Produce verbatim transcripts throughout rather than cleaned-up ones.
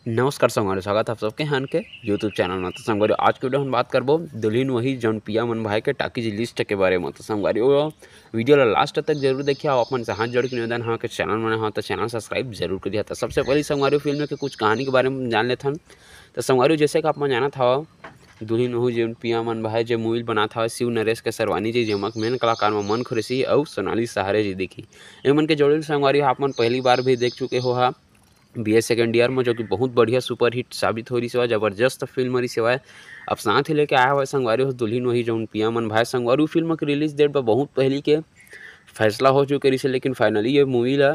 नमस्कार संगवारी, स्वागत है आप सबके हमन के YouTube चैनल में। तो संगवारी, आज के वीडियो हम बात करबो दुल्हिन वही जौन पिया मन भाए के टाकीज लिस्ट के बारे में। तो संगवारी, वो वीडियो ला लास्ट तक जरूर देखिए। आप मन से हाथ जोड़ के निवेदन है कि चैनल में हो तो चैनल सब्सक्राइब जरूर करिए। तो सबसे पहले संगवारी, फिल्म के कुछ कहानी के बारे में जान लेथन। तो संगवारी, जैसे कि आप मन जानत हव, दुल्हिन वही जौन पिया मन भाए जे मूवी बनात हवय शिव नरेश के सरवानी जी, जेमा मेन कलाकार में मन खुरेशी अउ सोनाली सहारे जी दिखही। एमन के जोड़ी संगवारी, आप मन पहली बार भी देख चुके हो हा बी ए सेकेंड ईयर में, जो कि बहुत बढ़िया सुपरहिट साबित हो रही सेवा, जबरदस्त फिल्म रही सेवा। अब साथ ही लेके आया हुआ संगवारी हो दुल्हिन वही जौन पिया मन भाए। संगवारी, फिल्म के रिलीज डेट पर बहुत पहली के फैसला हो चुके रही, लेकिन फाइनली ये मूवी ला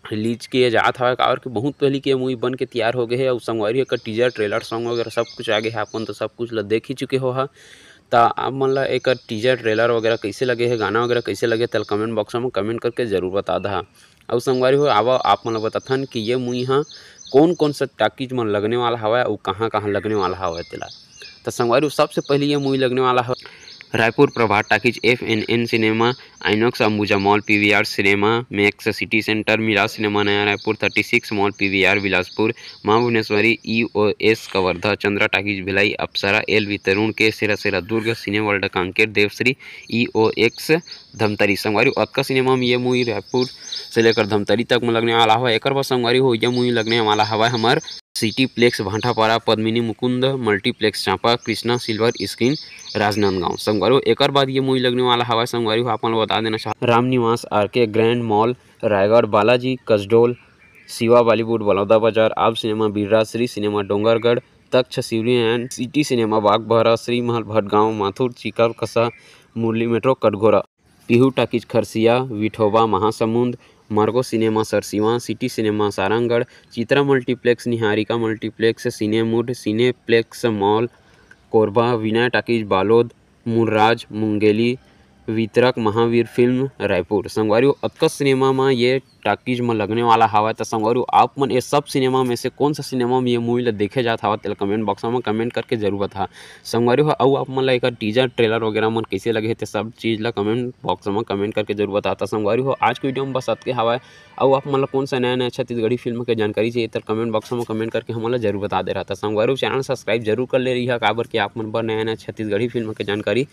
रिलीज किए जात हवय, काबर कि बहुत पहली के मूवी बन के तैयार हो गए है। और संगवारी, एकर टीजर, ट्रेलर, सॉन्ग वगैरह सब कुछ आ गए है, अपन तो सब कुछ ला देख ही चुके हो हा। त आप मन ला एकर टीजर, ट्रेलर वगैरह कैसे लगे है, गाना वगैरह कैसे लगे, तेला कमेंट बॉक्स में कमेंट करके जरूर बता दहा। अउ संगवारी हो, आवा आप मन ला बताथन कि ये मूवी हा कौन कौन सा टाकीज मन लगने वाला हवय अउ कहाँ कहाँ लगने वाला हवय तेला। तो संगवारी हो, सबसे पहले ये मूवी लगने वाला हवय Raipur Prabhat talkies, F N N cinema, INOX Ambuja mall, P V R cinema, max city centre, Miraj cinema नया Raipur, thirty six mall, P V R Bilaspur, माँ Bhuvaneshwari, E O S Kawardha, Chandra talkies Bhilai, Apsara, L V Tarun K sera sera Durg, cine world Kanker, Devshree, E O X Dhamtari. संगवारी हो, अतका cinema में ये movie Raipur से लेकर धमतरी तक में लगने वाला हवय। एकर बाद संगवारी हो, ये मूवी लगने वाला हवय हमर cityplex Bhatapara, Padmini Mukund multiplex Champa, Krishna silver screen Rajnandgaon. संगवारी हो, एकर बाद ये मूवी लगने वाला हवय। संगवारी हो, आप मन ल बता देना चाह Ramniwas, R K grand mall Raigarh, Balaji Kasdol, Shiva Bollywood Baloda Bazar, आप सिनेमा बिर्रा, श्री सिनेमा डोंगरगढ़, तक्ष सिवरी and city cinema Bagbahara, Shri Mahal Bhatgaon, Mathur Chikalkasa, Murli metro Katghora, Pihu talkies Kharsia, Vithoba Mahasamund, Margo cinema Sarsiwa, city cinema Sarangarh, Chitra multiplex, Niharika multiplex, सिनेमुड, cineplex mall Korba, Vinay talkies Balod, Munraj Mungeli, वितरक महावीर फिल्म रायपुर। संगवारी हो, अतका सिनेमा म ये टाकीज म लगने वाला हवय। त संगवारी हो, आप मन ये सब सिनेमा में से कौन सा सिनेमा में ये मूवी ला देखे जात हवय, तेला कमेंट बॉक्स में कमेंट करके जरूर बता। संगवारी हो, अउ आप मन ला एकर टीजर, ट्रेलर वगैरह मन कैसे लगे हे, ते सब चीज ला कमेंट बॉक्स में कमेंट करके जरूर बता। त संगवारी हो, आज के वीडियो में बस अतके हवय। अउ आप मन ला कौन सा नया नया छत्तीसगढ़ी फिल्म के जानकारी चाहिए, त कमेंट बॉक्स में कमेंट करके हमन ला जरूर बता दे रहा। त संगवारी हो, चैनल सब्सक्राइब जरूर कर ले रही है, काबर कि आप मन बर नया नया छत्तीसगढ़ी फिल्म के जानकारी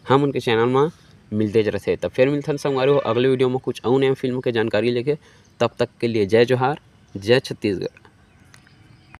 हमन के चैनल में मिलते रहते। त फिर मिलथन संगवारी हो अगले वीडियो में कुछ अउ नया फिल्म के जानकारी लेके। तब तक के लिए जय जोहार, जय छत्तीसगढ़।